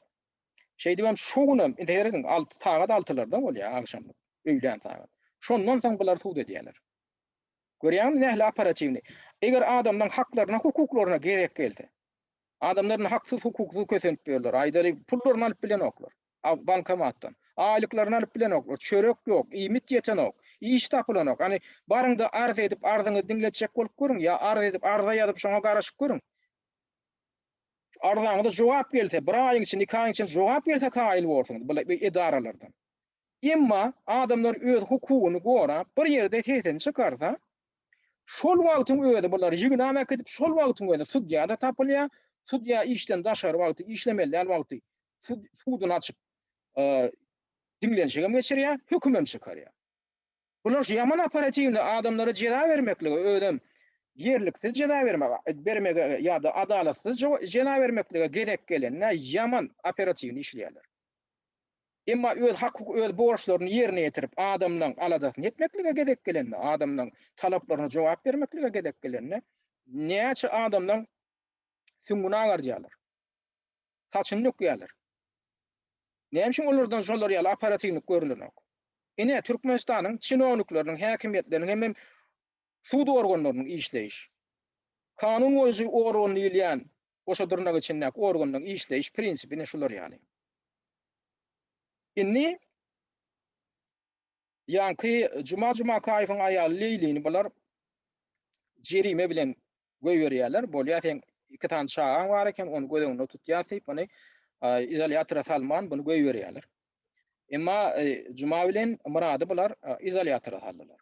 Şeýdibem şo günem, indi serediň, alty, sagat altylarda bolýar agşamlyk, öýlän sagat. Şondan soň bular sud edýärler. Görýäňmi nähili operatiwnyý. Eger adamlaryň haklaryna, hukuklaryna gezek gelse, adamlar indi haksyz, hukuksyz kösenip ýörler. Aýdaly, pullaryny alyp bilenoklar bankomatdan. Aýlyklaryny alyp bilenoklar. Çörek ýok, iýmit ýetenok, iş tapylanok. Hany, baryň-da arz edip, arzyňyzy diňletjek bolup görüň ýa arz edip, arza ýazyp, şoňa garaşyp görüň. Arzaňyza jogap gelse, bir aýyň içinde, iki aýyň içinde jogap gelse kaýyl borsuňyz bu edaralardan. Emma adamlar öz hukugyny gorap, bir ýerde sesini çykarsa, şol wagtyň özi bulary ýygnap äkidip, şol wagtyň özi sudýa-da tapylýar, sudýa işden daşary wagty, işlemeli däl wagty suduny açyp, diňlenişigem geçirýär, hökümem çykarýar. Bular şu ýaman operatiwny adamlara jeza bermeklige özem ýerliksiz jeza bermek bermege ýa-da adalatsyz jeza bermeklige gezek gelende ýaman operatiwny işleýärler. Emma öz hak öz borçlaryny ýerine ýetirip adamlaň aladasyny etmeklige gezek gelende, adamlaň talaplaryna jogap bermeklige gezek gelende näçe adamlaň süňňüni agardýarlar. Saçyny dökýärler. Näme üçin olardan şolar ýaly operatiwnyk görlenok? Ine, Türkmenistanyň çinownikleriniň, häkimiýetleriniň hemem sud organlarynyň işleýiş, kanun goýujy organ diýilýän goşa dyrnak içindäki organlaryň işleýiş prinsipi ine şular ýaly. Indi ýaňky Juma Jumakaýewiň aýaly Leýlini bular jerime bilen goýberýärler. Bolýar seň iki sany çagaň bar eken, ony göz öňünde tutýas diýip, ony izolýatora salman, buny goýberýärler. Emma Juma bilen Myrady bular izolýatora saldylar.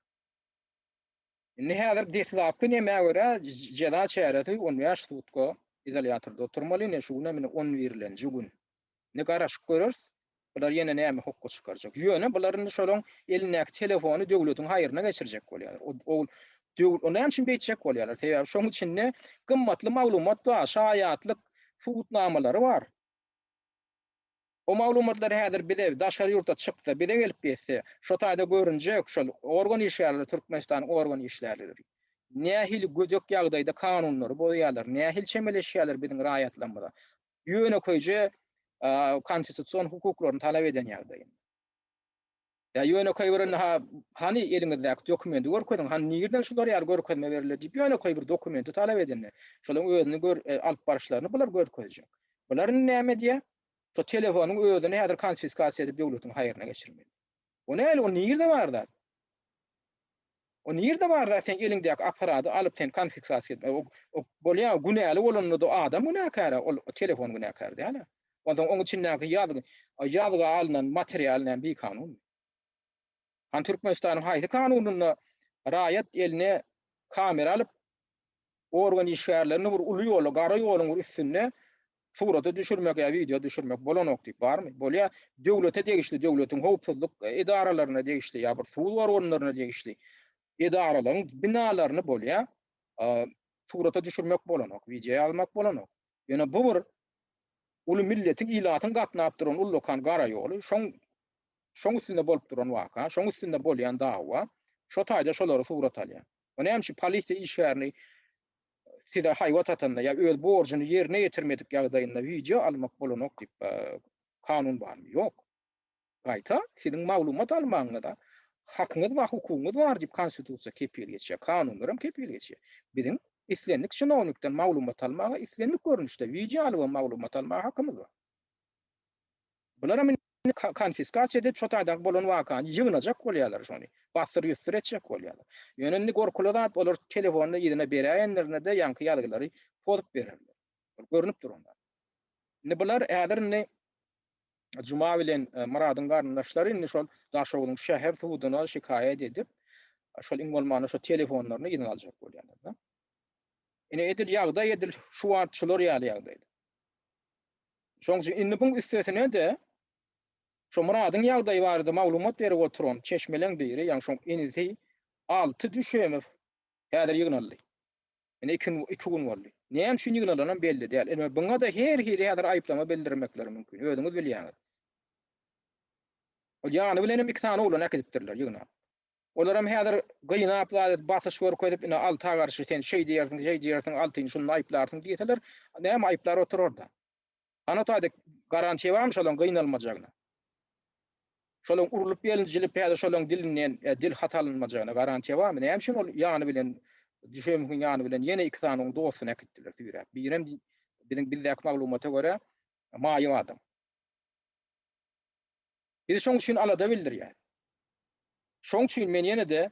Indi häzir deslapky nämä görä jeza çäresi 15 sutka izolýatorda oturmaly, ine şu günem ine on birlenji gün. Indi garaşyp göreris, bular ýene näme hokga çykarjak. Ýöne bular indi şolaň elindäki telefony döwletiň haýryna geçirjek bolýarlar. O, o, o näme üçin beýtjek bolýarlar? Sebäbi şoň içinde gymmatly maglumat bar, şaýatlyk subutnamalary bar. O maglumatlar häzir bize daşary ýurtda çyksa, bize gelip ýetse, şo taýda görünjek şol organ işgärleri, Türkmenistanyň organ işgärleri nähili gödek ýagdaýda kanunlary bozýarlar, nähili çemeleşýärler biziň raýatlarymyza. Ýönekeýje konstitusion hukuklaryny talap eden ýagdaýynda. Ýa ýönekeý bir indi ha hany eliňizdäki dokumenti görkeziň, hany nirden şular ýaly görkezme berildi diýip ýönekeý bir dokumenti talap edende, şolaryň özüni gör alyp baryşlaryny bular görkezjek. Bular indi näme edýär? Şo telefonyň özüni häzir konfiskasiýa edip döwletiň haýryna geçirmeli. O nähili, o nirde bar zat? O nirde bar zat sen eliňdäki apparady alyp sen konfiskasiýa etme. O, o bolýar günäli bolanda-da adam günäkär, ol telefon günäkär däl. Onsoň oň içindäki ýazgy, ýazga alnan material näme bikanunmy? Hany Türkmenistanyň haýsy kanunynda raýat eline kamera alyp organ işgärlerini bir uly ýola, gara ýoluň bir üstünde surata düşürmek ýa wideo düşürmek bolanok diýip barmy? Bolýar. Döwlete degişli, döwletiň howpsuzlyk edaralaryna degişli ýa bir sud organlaryna degişli edaralaryň binalaryny bolýar. Surata düşürmek bolanok, wideo ýazmak bolanok. Ýöne bu bir uly milletiň, ilatyň gatnap duran ullakan gara ýoly, şoň şoň üstünde bolup duran waka, şoň üstünde bolýan dawa, şo taýda şolary surat alýar. O näme üçin polisiýa işgärini size haýbat atanda ýa öz borjuny ýerine ýetirmedik ýagdaýynda wideo almak bolanok diýip kanun barmy? Ýok. Gaýta siziň maglumat almagyňyza hakyňyz bar, hukugyňyz bar diýip konstitusiýa kepil geçýär, kanunlar hem kepil geçýär. Biziň islendik çinownikden maglumat almaga, islendik görnüşde wideo alyp hem maglumat almaga hakymyz bar. Bular hem. konfiskasiýa edip, şo taýdaky bolan wakany ýygnajak bolýarlar şony. Bassyr-ýussur etjek bolýarlar. Ýöne indi gorkuly zat, olar telefonyny yzyna beräýenlerinde-de ýaňky ýazgylary pozup bererler. Ol görnüp duran zat. Indi bular häzir indi Juma bilen Myradyň garyndaşlary indi şol Daşoguzyň şäher suduna şikaýat edip, şol iň bolmanda şo telefonlaryny yzyna aljak bolýarlar-da. Ine edil ýagdaý edil şu wagt şular ýaly ýagdaýda. Şoň üçin indi buň üstesine-de şo Myradyň ýagdaýy barada maglumat berip oturan çeşmeleň biri, ýagny şoň inisi Alty Düşemow häzir ýygnaldy. Ine iki iki gün boldy. Näme üçin ýygnalanam belli däl. Ine buňa-da her hili häzir aýyplama bildirmekleri mümkin. Özüňiz bilýäňiz. Ol ýany bilenem iki sany oglan äkidipdirler ýygnap. Olaram häzir gynap zat edip basyş görkezip ine Alta garşy sen şeý diýersiň, şeý diýersiň, Altyny şunda aýyplarsyň diýseler, näme aýyplar oturarda. Ana taýda garantiýa barmy şolaň gynalmajagyna? Şolaň urlup ýelinjilip ýa-da şolaň dilinden dil hat alynmajagyna garantiýa barmy? Näme üçin ol ýany bilen Düşemowyň ýany bilen ýene iki sany oň dostuny äkitdiler süýräp. Birem biziň bizdäki maglumata görä maýyp adam. Biz şoň üçin alada bildirýäris. Şoň üçin men ýene-de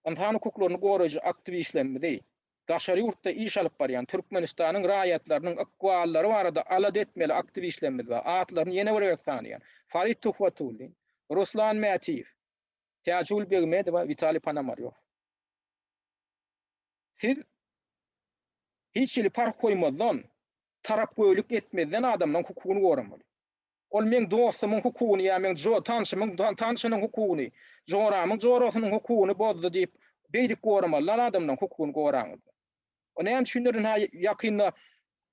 ynsan hukuklaryny goraýjy aktiwistlerimizi, daşary ýurtda iş alyp barýan Türkmenistanyň raýatlarynyň ykballary barada alada etmeli aktiwistlerimiz bar. Atlaryny ýene bir gezek sanaýan. Farid Tuhbatullin, Ruslan Mätiýew, Täjigül Begmedowa, Witaliý Ponomarýow. Siz hiç hili parh goýmazdan, tarapgöýlük etmezden adamlaryň hukugyny goramaly. Ol meň dostumyň hukugyny ýa meň jo tanşymyň tanşynyň hukugyny, joramyň jorasynyň hukugyny bozdy diýip, beýdip goramaly däl adamlaryň hukugyny goraňyzda. O näme üçindir ynha ýakynda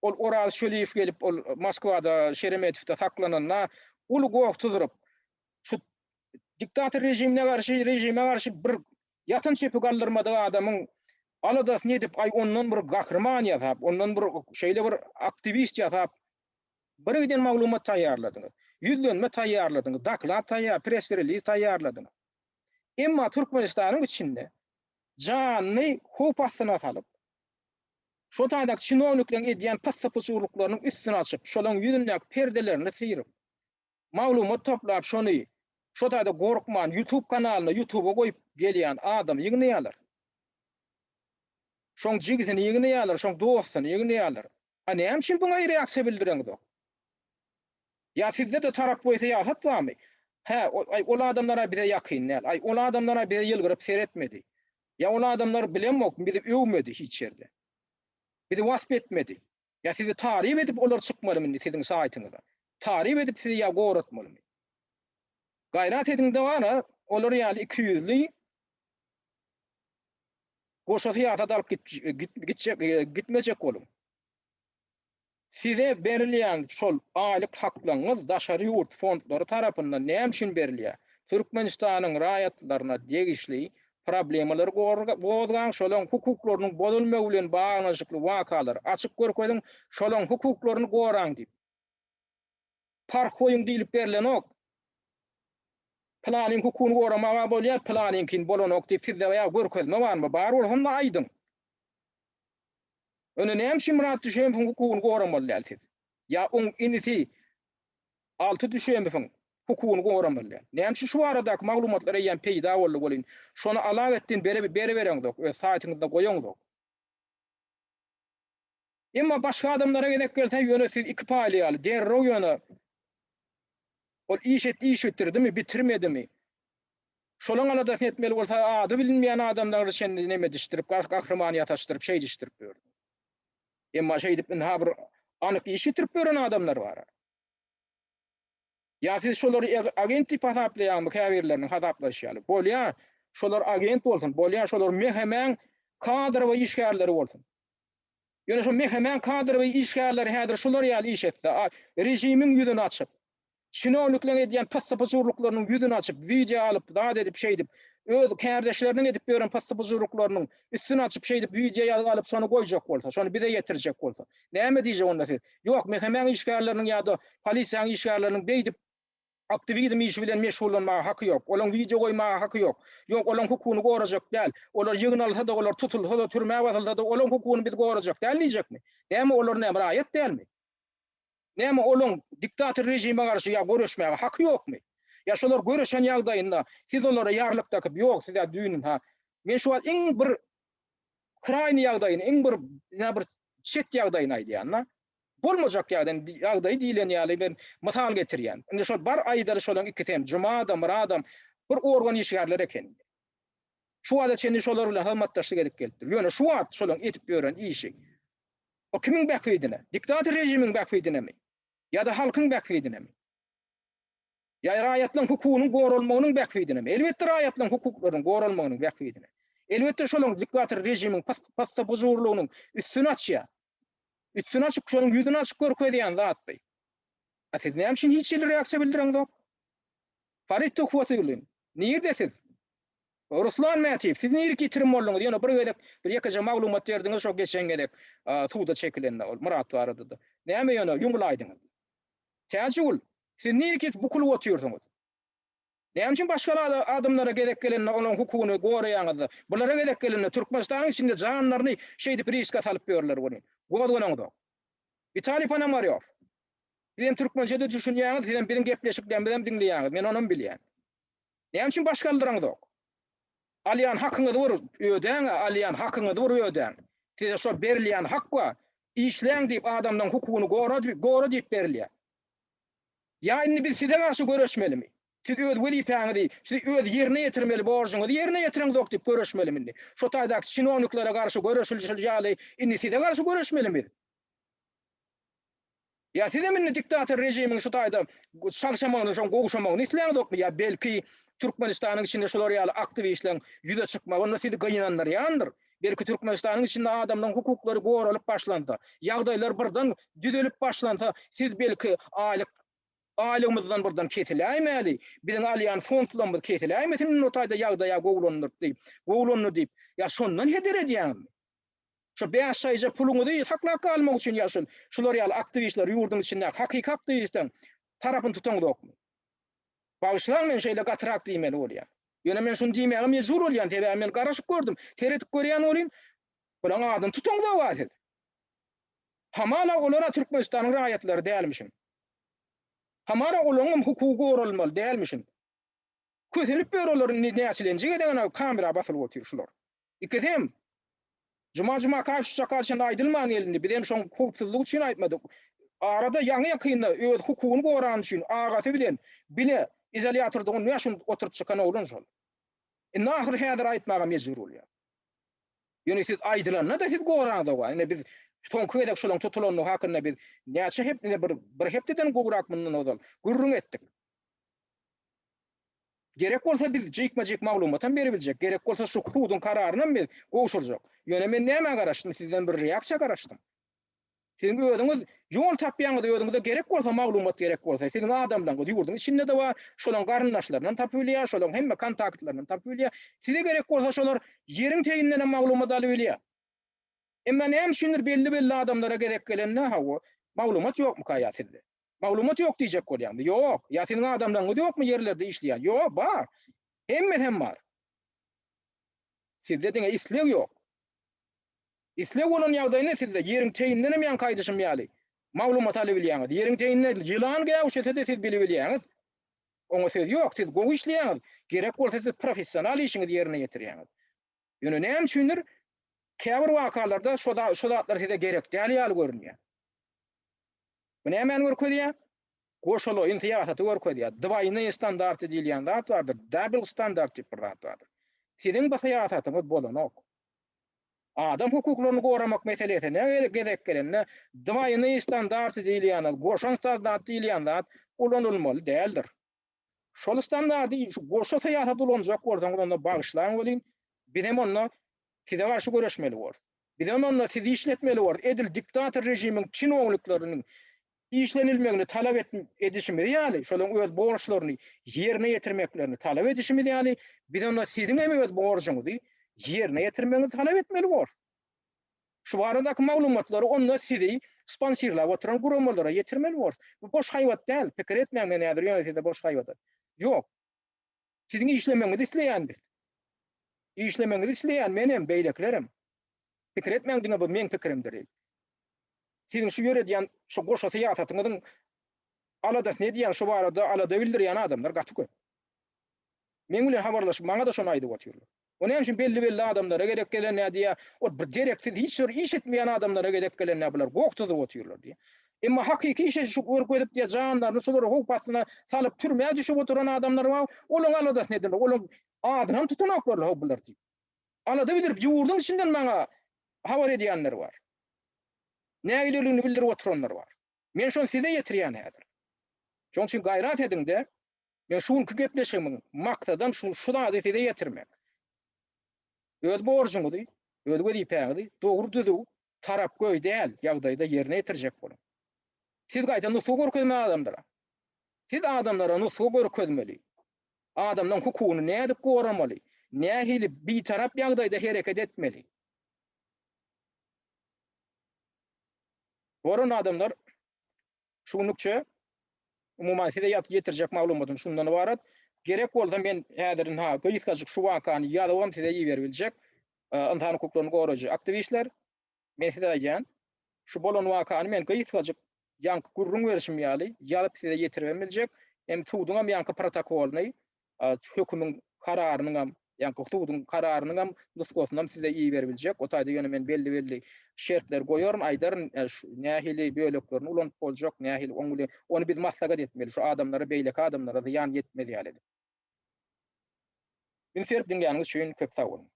ol Oraz Şöliýew gelip ol Moskwada Şeremetewde saklananda uly goh tuzuryp, şu diktator režimine garşy režime garşy bir ýatan çöpi galdyrmadyk adamyň aladasyny edip, aý ondan bir gahryman ýasap, ondan bir şeýle bir aktiwist ýasap, Bir giden maglumat taýýarladyňyz. Ýüzlenme taýýarladyňyz, doklad taýýar, press-reliz taýýarladyňyz. Emma Türkmenistanyň içinde janyny howp astyna salyp, şo taýdaky çinownikleriň edýän pyssy-pyjurlyklarynyň üstüni açyp, şolaryň ýüzündäki perdelerini syryp, maglumat toplap, şony şo taýda gorkman YouTube kanalyna, YouTube-a goýup gelýän adamy ýygnaýarlar. Şoň jigisini ýygnaýarlar, şoň dostuny ýygnaýarlar. A näme üçin buňa reaksiýa bildireňizok? Ýa sizde-de tarapgoý syýasat barmy? Hä, aý ol adamlar-a bize ýakyn däl. Aý ol adamlar-a bize ýylgyryp seretmedi. Ýa ol adamlar bilemok, bizi öwmedi hiç ýerde. Bizi wasp etmedi. Ýa sizi taryp edip olar çykmalymy indi siziň saýtyňyza? Taryp edip sizi ýa goratmalymy? Gaýrat ediňde bar-a, olar ýaly ikiýüzli Goşa syýasat alyp gitjek gitmejek boluň. Size berilýän şol aýlyk haklaryňyz daşary ýurt fondlary tarapyndan näme üçin berilýär? Türkmenistanyň raýatlaryna degişli problemalary gozgaň, şolaň hukuklarynyň bozulmagy bilen baglanyşykly wakalary açyk görkeziň, şolaň hukuklaryny goraň diýip. Parh goýuň diýlip berlenok. Pylanyň hukugyny goramaga bolýar, pylanyňkyny bolanok diýip sizde ýa görkezme barmy? Bar bolsa onda aýdyň. Onda näme üçin Myrat Düşemowyň hukugyny goramaly däl siz? Ýa oň inisi Alty Düşemowyň hukugyny goramaly däl? Näme üçin şu baradaky maglumatlar eýýäm peýda boldy welin, şony alagetdin berebereňzok, öz saýtyňyzda goýaňzok? Emma başga adamlara gezek gelse ýöne siz iki paýly ýaly derrew ýöne ol iş et iş bitirdimi bitirmedimi şolaň aladasyny etmeli bolsa ady bilinmeýän adamlary çenli neme edişdirip gahryman ýasaşdyryp şeýdişdirip ýördi. Emma şeýdip ynha bir anyk iş bitirip ýören adamlar bar. Ýa siz şolary agent diýip hasaplaýaňmy käbirleriniň hasaplaýşy ýaly. Bolýa şolar agent bolsun, bolýa şolar MHM-iň kadrowy işgärleri bolsun. Ýöne şo MHM-iň kadrowy işgärleri häzir şular ýaly iş etse, režimiň ýüzüni açyp, çinownikleriň edýän pyssy-pyjurlyklarynyň ýüzüni açyp, wideo alyp, zat edip şeýdip, öz kärdeşleriniň edip ýören pyssy-pyjurlyklarynyň üstüni açyp şeýdip wideo ýazgy alyp şony goýjak bolsa, şony bize ýetirjek bolsa, näme diýjek onda siz? Ýok, MHM-iň işgärleriniň ýa-da polisiýanyň işgärleriniň beýdip Aktiwizm işi bilen meşgullanmaga haky ýok. Olaň wideo goýmaga haky ýok. Ýok, olaň hukugyny gorajak däl. Olar ýygnalsa-da, olar tutulsa-da, türmä basylsa-da, olaň hukugyny biz gorajak däl diýjekmi? Näme, olar näme, raýat dälmi? Näme, olaň diktator režime garşy ýa göreşmäge haky ýokmy? Ýa şolar göreşen ýagdaýynda siz olara ýarlyk dakyp, ýok siz-ä düýn ha men şu wagt iň bir kraýny ýagdaýyny, iň bir ine bir çet ýagdaýyny aýdýan-da. Bolmajak ýagdaý, ýagdaýy diýlen ýaly men mysal getirýän. Indi şol bar aýdaly şolaň ikisem, Juma-da, Myradam bir organ işgärleri eken. Şu wagta çenli şolar bilen hyzmatdaşlyk edip gelipdir. Ýöne şu wagt şolaň edip ýören işi o kimiň bähbidine? Diktator režimiň bähbidinemi? Ýa-da halkyň bähbidinemi? Ýa raýatlaryň hukugynyň goralmagynyň bähbidinemi? Elbetde raýatlaryň hukuklarynyň goralmagynyň bähbidine. Elbetde şolaň diktator režimiň passa-buzurlygynyň üstüni açýar. Üstüni açyp, şonuň ýüzüni açyp görkezýän zat bu. A siz näme üçin hiç hili reaksiýa bildireňzok? Farid Tuhbatullin, nirde siz? Ruslan Mätiýew, siz nirek ýitirim bolduňyz? Ýöne bir gezek bir ýekeje maglumat berdiňiz şo geçen gezek suda çekilende ol Myrat barada-da. Näme ýöne ýumulaýdyňyz? Täjigül, siz nirek ýitip bukulyp otyrsyňyz? Näme üçin başga adamlara gezek gelende olaryň hukugyny goraýaňyzda, bulara gezek gelende Türkmenistanyň içinde janlaryny şeýdip riska salyp ýörler welin, gozganaňzok? Witaliý Ponomarýow, siz hem türkmençe-de düşünýäňiz, siz hem biziň gepleşiklerimizem diňleýäňiz, men onam bilýän. Näme üçin baş galdyraňzok? Alýan hakyňyzy bir ödäň-ä, alýan hakyňyzy bir ödäň. Size şo berilýän hak bar. Işläň diýip, adamlaryň hukugyny gora, gora diýip berilýär. Ýa indi biz size garşy göreşmelimi? Siz öz wezipäňizi, siz öz ýerine ýetirmeli borjuňyzy ýerine ýetireňzok diýip göreşmelimi indi? Şo taýdaky çinowniklere garşy göreşilişi ýaly indi size garşy göreşmelimi biz? Ýa sizem indi diktator režimiň şu taýda çagşamagyny, şoň gowşamagyny isläňzokmy? Ýa belki Türkmenistanyň içinde şular ýaly aktiwistleň ýüze çykmagy onda sizi gynandyrýandyr? Belki Türkmenistanyň içinde adamlaryň hukuklary goralyp başlansa, ýagdaýlar birden düzelip başlansa, siz belki aýlyk aýlygymyzdan birden kesiläýmäli, biziň alýan fondlarymyz kesiläýmesin indi o taýda ýagdaýa gowulandyr diýip, gowulandy diýip, ýa şondan heder edýäňizmi? Şu bäş şaýja puluňyzy saklap galmak üçin ýa şol şular ýaly aktiwistler ýurduň içindäki hakyky aktiwistleň tarapyny tutaňzokmy? Bagyşlaň men şeýle gatyrak diýmeli bolýan. Ýöne men şuny diýmäge mejbur bolýan sebäbi men garaşyp gördüm, seredip görýän welin bulaň adyny tutaňzok-a siz. Hamala olar-a Türkmenistanyň raýatlary dälmişin. Hamala olaňam hukugy goralmaly dälmişin. Kösenip ýör olar indi näçilenji gezegine kamera basylyp otyr şular. Ikisem Juma Jumakaýew şu çaka çenli aýdylman gelindi. Bizem şoň howpsuzlygy üçin aýtmadyk. Arada ýaňy-ýakynda öz hukugyny gorany üçin agasy bilen bile izolýatorda 15 gün oturyp çykan oglan şol. Indi ahyry häzir aýtmaga mejbur bolýar. Ýöne siz aýdylanda-da siz goraňzok. Ine biz soňky gezek şolaň tutulandygy hakynda biz näçe hep ine bir bir hepdeden gowrak mundan ozal gürrüň etdik. Gerek bolsa biz jikme-jik maglumatam beribiljek, gerek bolsa şu suduň kararynam biz gowşurjak. Ýöne men nämä garaşdym, sizden bir reaksiýa garaşdym. Siziň özüňiz ýol tapýaňyz, özüňize gerek bolsa maglumat gerek bolsa, siziň adamlaryňyz ýurduň içinde-de bar, şolaň garyndaşlarynam tapyp bilýär, şolaň hemme kontaktlarynam tapyp bilýär. Size gerek bolsa şolar ýeriň teýindenem maglumat alybilýär. Emma näme üçindir belli-belli adamlara gezek gelende, hawa, maglumat ýokmuka ýa sizde? Maglumat ýok diýjek bolýaňmy? Ýok. Ýa siziň adamlaryňyz ýokmy ýerlerde işleýän? Ýok, bar. Hemmesem bar. Sizde diňe isleg ýok. Isleg bolan ýagdaýynda sizde ýeriň teýindenem ýaňky aýdyşym ýaly maglumat alybilýäňiz. Ýeriň teýinde ýylan gäwüşese-de siz bilibilýäňiz. Oňa söz ýok. Siz gowy işleýäňiz. Gerek bolsa siz professional işiňizi ýerine ýetirýäňiz. Ýöne näme üçindir käbir wakalarda şo zatlar size gerek däl ýaly görünýär. Bu nämäni görkezýär? Goşalaýyn syýasaty görkezýär. Dwaýnyý standarty diýilýän zat bardyr, double standard diýip bir zat bardyr. Siziň bu syýasatyňyz bolanok. Adam hukuklaryny goramak meselesine gezek gelende dwaýnyý standarty diýilýän zat, goşan standart diýilýän zat ulanylmaly däldir. Şol standarty, şu goşa syýasat ulanjak bolsaňyz onda bagyşlaň welin, bizem onda size garşy göreşmeli borus. Bizem onda sizi işletmeli borus. Edil diktator režimiň çinownikleriniň işlenilmegini talap edişimiz ýaly, şolaryň öz borçlaryny ýerine ýetirmeklerini talap edişimiz ýaly, biz onda siziň hem öz borjuňyzy ýerine ýetirmegiňizi talap etmeli borus. Şu baradaky maglumatlary onda sizi sponsirläp oturan guramalara ýetirmeli borus. Bu boş haýbat däl, pikir etmäň men häzir ýöne size boş haýbat. Ýok. Siziň işlemegiňizi isleýän biz. Işlemegiňizi isleýän menem, beýlekilerem. Pikir etmäň diňe bu meň pikirimdir diýip. Siziň şu ýöredýän şu goşa syýasatyňyzyň aladasyny edýän, şu barada alada bildirýän adamlar gaty köp. Meň bilen habarlaşyp, maňa-da şony aýdyp otyrlar. O näme üçin belli-belli adamlara gezek gelende diýýär, ol bir dereksiz hiç bir iş etmeýän adamlara gezek gelende bular goh tuzup otyrlar diýýär. Emma hakyky işe şu görkezip diýýär, janlaryny şulara howp astyna salyp türmä düşüp oturan adamlar bar, olaň aladasyny edenok, olaň adynam tutanoklar how bular diýip. Alada bildirip ýurduň içinden maňa habar edýänler bar. Nägileligini bildirip oturanlar bar. Men şony size ýetirýän häzir. Şonuň üçin gaýrat ediň-de, Men şu günki gepleşigimiň maksadam şu şu zady size ýetirmek. Öz borjuňyzy, öz wezipäňizi dogry düzüw, tarapgöý däl ýagdaýda ýerine ýetirjek boluň. Siz gaýta nusga görkezmeli adamlara. Siz adamlara nusga görkezmeli. Adamlaryň hukugyny nädip goramaly, nähili bitarap ýagdaýda hereket etmeli. Goran adamlar Şu günlükçe umuman size ýetirjek maglumatym şundan ybarat. Gerek bolsa men häzir ynha gysgajyk şu wakany ýazybam size iberip biljek. Ynsan hukuklaryny goraýjy aktiwistler, men size aýdýan, şu bolan wakany men gysgajyk ýaňky gürrüň berişim ýaly ýazyp size ýetiribem biljek. Hem suduňam ýaňky protokolyny, hökümiň kararynyňam Ýaňky suduň kararynyňam nusgasynam size iberibiljek. O taýda ýöne men belli-belli şertler goýaryn, aýdaryn, şu nähili böleklerini ulanyp boljak, nähili oň bilen, ony biz maslahat etmeli, şu adamlara, beýleki adamlara zyýan ýetmez ýaly edip. Üns berip diňläniňiz üçin köp sag boluň.